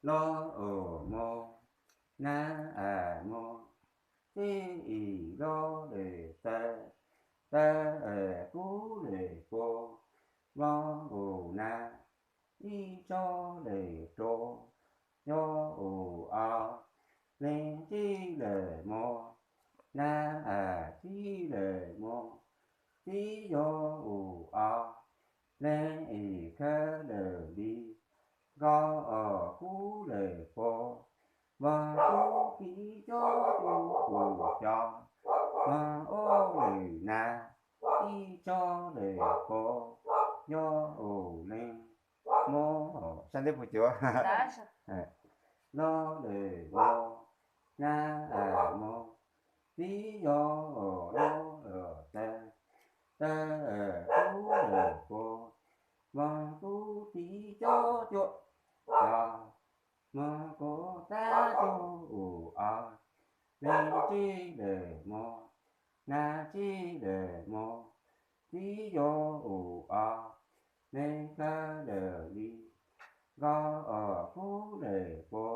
Lo u mo, na a mo, txij ib lo lawm taw, taw kub lawm pua, mo u na, ib tso lawm rua, yo u o, leej txij lawm mo, na a txij lawm mo, txij yo u o, leej ib khawb lawm li, nkaus o kub lawm pua, mo kub pib cob rua u co, mo o lawm na, ib tso lawm pua, yo u leej mo, sab nteb puas cuav, lo lawm mo, na a mo, txij yo o lo taw, taw kub lawm pua, mo kub pib cob cuaj, co, mo kub txaj cuaj u o, leej txij lawm mo, na txij lawm mo, txij yo u o, leej khawb lawm li, nkaus o kub lawm pua,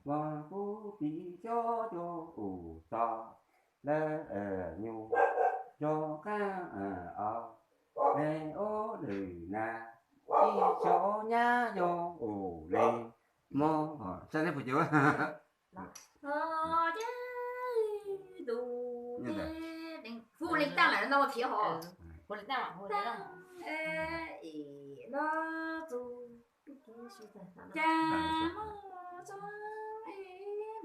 mo kub pib cob cuaj u xo, lawm nyuj, yo qaab o, leej ob lawm na, ib tso nyab yo u leej mo, sab nteb puas cuav. Hu leej tag lawm no thiab hos. Hu leej tag, hu leej tag. Los txug cas muaj txog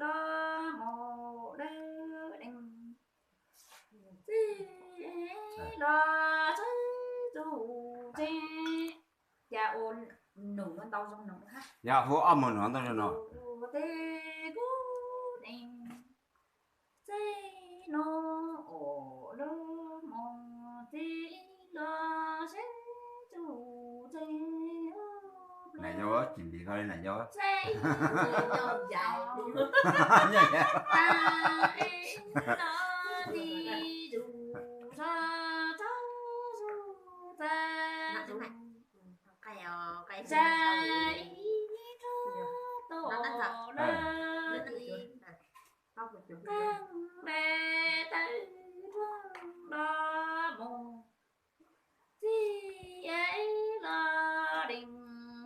los mus dawb dees, txij los txog txug tsev. Cas ua num ntau zoo no, yog hu ob mus num ntau zoo no. Tes kub dees, txij no ua lub mus txij los seb txug tsev. Nam yau tsis ntis koj li nam yau. Txij los dees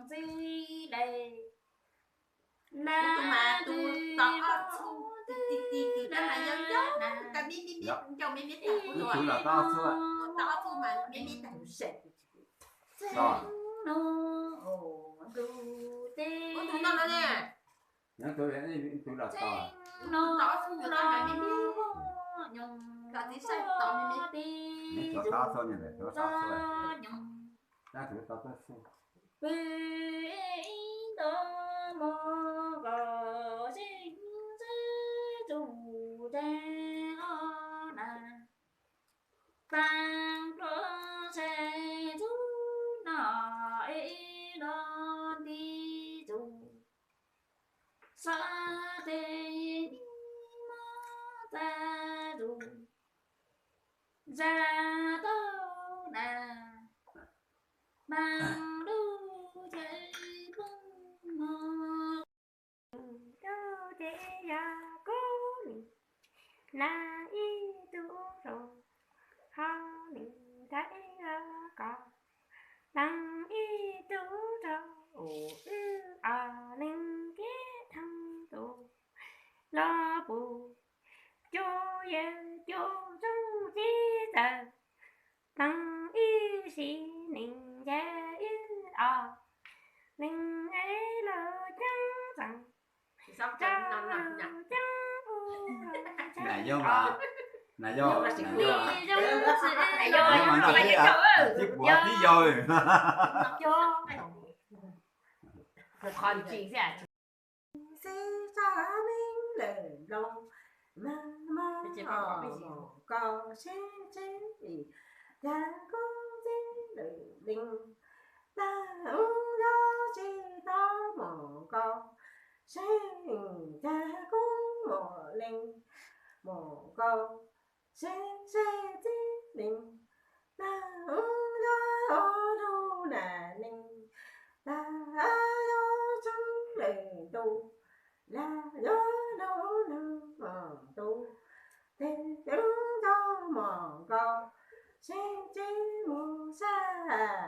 txij le, na tus mas tus tod ob txhub, tis tis tis tab mas yau yau, ncau me me me, ncau me me tag, tus los tod ob txhub, tod ob txhub mas me me tag. Txij no ua ntu teb, tus no no ne, tus los tod, tus tod ob txhub ncau tag mas me me, txiv saib tod me me, tod ob txhub ne, tus tod ob txhub, tab tus tod txhub. Pw ib nto mos nkaus seb txug tsev os na, pab pluav seb txug no ib los nti txug, xov tes ib mos txaj txug, zaj tau na, mas lub chaw poob hmo, lub chaw yog kub li, na ib tug rau, ho li thab ib los kos, leej ib tug rau, u wb os leej kiab thoob tus, los puv cuaj yawg cuaj tsooj txij txawm, leej ib sim neej ncav wb os, leej ev lug ceeb txeem, rau lug ceeb u. Nam yau, nam yau, nam yau, nam yau mas noj tib, tib puav tib yau. Xib tso neeb lawm nploog, mas mas mus koj seb tsev, cas kub txib lawm leej, tag ub yog tsis tau mus koj seb, cas kub mus leej, mus koj seb seb txib leej, tag ub yog ua lug nam neej, tag ub yog tes ntuj, laj yuav lub lug mos ntuj, tes lub ntxoog mos nkaus, sib tsis mus sab.